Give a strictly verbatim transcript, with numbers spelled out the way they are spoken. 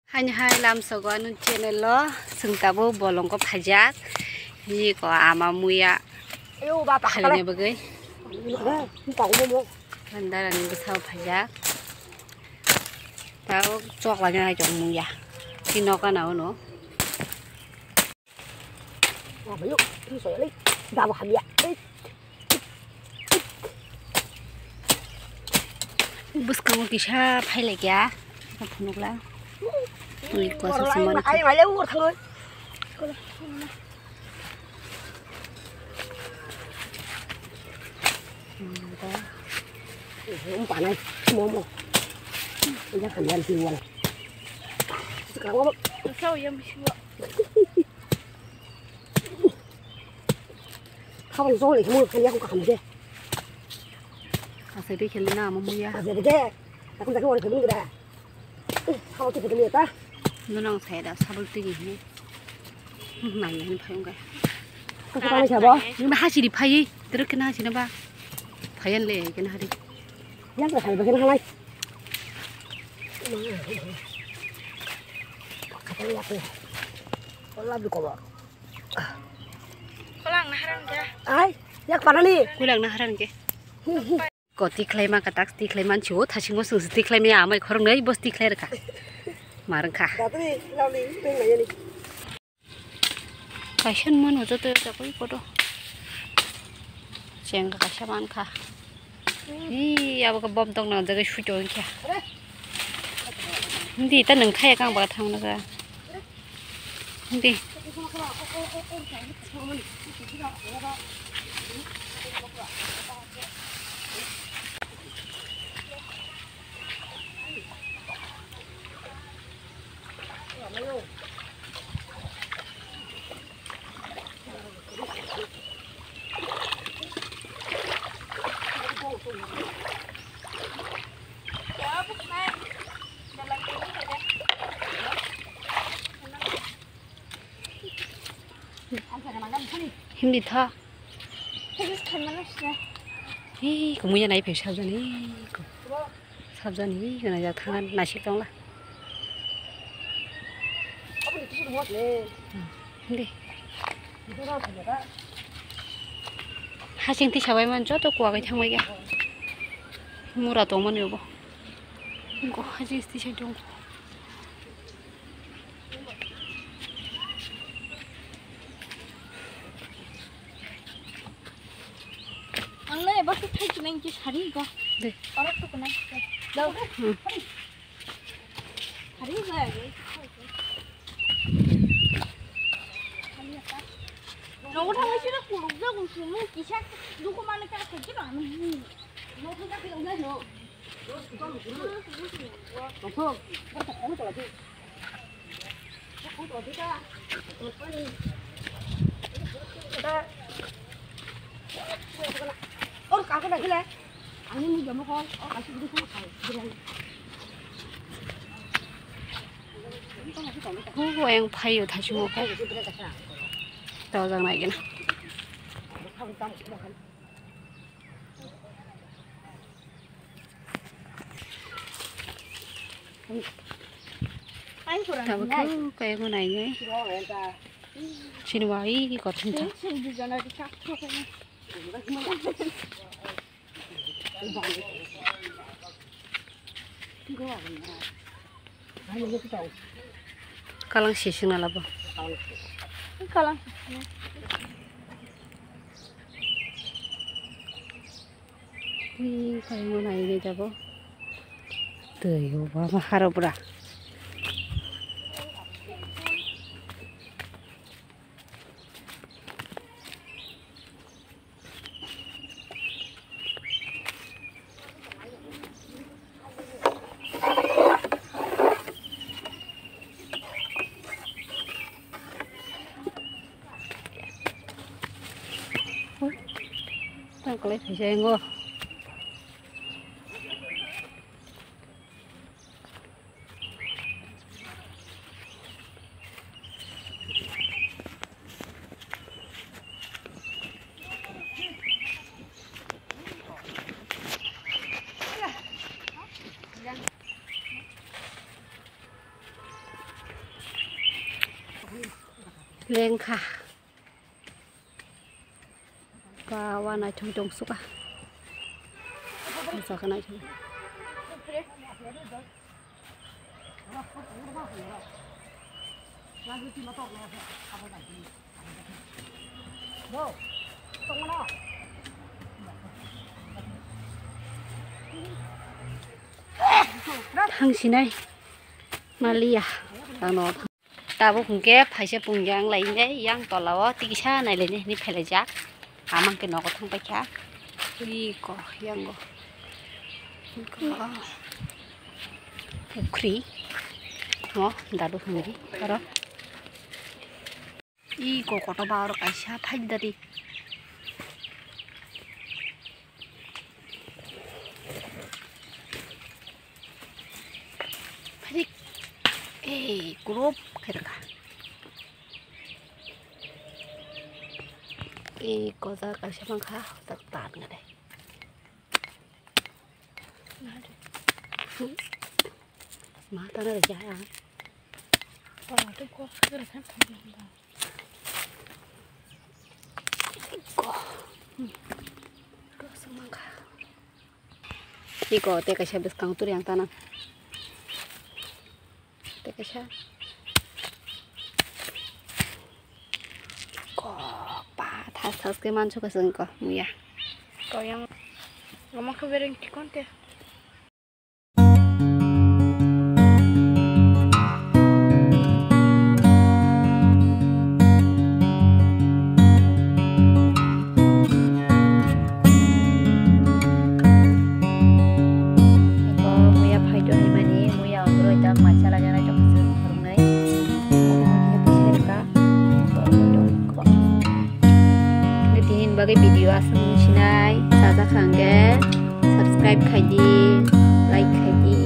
Haini hai lamsogo anw channel o chwng tabuk bolongkho phaijak. Hi ko ama muya Ayo, ba, ba, khailani bagwi. Andarani bwsao phaijak. Tabuk chok laina hai chong muya. Tino kana uno. Bwskango kisa phailaikya, phunukla. Twi kwsa sumani. Habang jol ikhe mui khani yakung kaham de. Asai de kheli na amo muya. Asai de. Yakung jakhe wari khani gida. Habang khe khani ta. Nono ang sai da sabul tigi hini. Nang yan phayung ga. Kok kami sabo. Ni ba hasi di phayi. Terus kena hasi na ba. Phayan le kena hari. Yang ka hai ba kena halai. Kata ya ko. Wala bi ko. Kulang naharang khe. Ai, yak parani. Kulang naharang khe. Ko tikhlai ma ka tak tikhlai man chu thasingo sung tikhlai me amai khorong nei bos tikhlai reka. Marang kha. Datri, lauli, teng nai ni. Kaisa man hojo to ta koi kodo. Cheng kaisa man kha. Ih, abo ka bom tong na jaga shuto kya. Hindi ta nang khaya kang ba thang na ka. Hindi. Hindi tha. Hei, kumuya nai phe sabjani. Sabjani gana jak thangan nasik tongla. Hindi. Hasing tisa bai man joto kuagai thangbai kha. Mura tongmani obo. Hasing tisa tong. Ang le bak thai chinai ki sari ko. De. Parok to kena. Dau. Hmm. Sari ko ya. Nogo thangwi sira kuluk jago sumu kisa duku mane ka khaji ba. Nogo thangwi sira kuluk jago. Hugo yang phaio thasimo khe. Tojak naigena. Tabuk khe kayakno nainai. Chini wa ui kothon tha. Kalang sising na labo. Kalang sising. Ui, kaingo nai nai jabo. Twi o ba ma haro bra. Tang kalai phaisa yango. Lengkha. Ba, wa naithok tong suka. Saka naithok. Thang sinai maliya ano. Tabuk hwnkhe phaisa pung yang lainai, yang tola o tikisa nailainai hinwi phailaijak. Ama hwnkhe nogo thang paikha. Ui ko, yango. Ui ko. Pukhri. Mo, dadu hwnwi. Aro. Ui ko, kotor ba oro kaisa thaidari. Phadik. Ei, group khairokha. Ei, koda kaisa mankha, tak tan ngade. Ma tana rejak ang. Pala tu ko khairokha. Ko. Ko sumangkha. Iko tei kaisa bwskang turi ang tana. Tei kaisa. Ko pa thas thas ke mansu ka sengko muya. Ko yang ngomong ke bereng tikon te. Eko muya phaito hinmani, muya ongkhorwi tak mai chala jana choksu phwrwngnai. Omo khe bwsai rwkha. Tini bagwi video aswk wng sinai, chajak kha hwnkhe subscribe khai di, like khai di,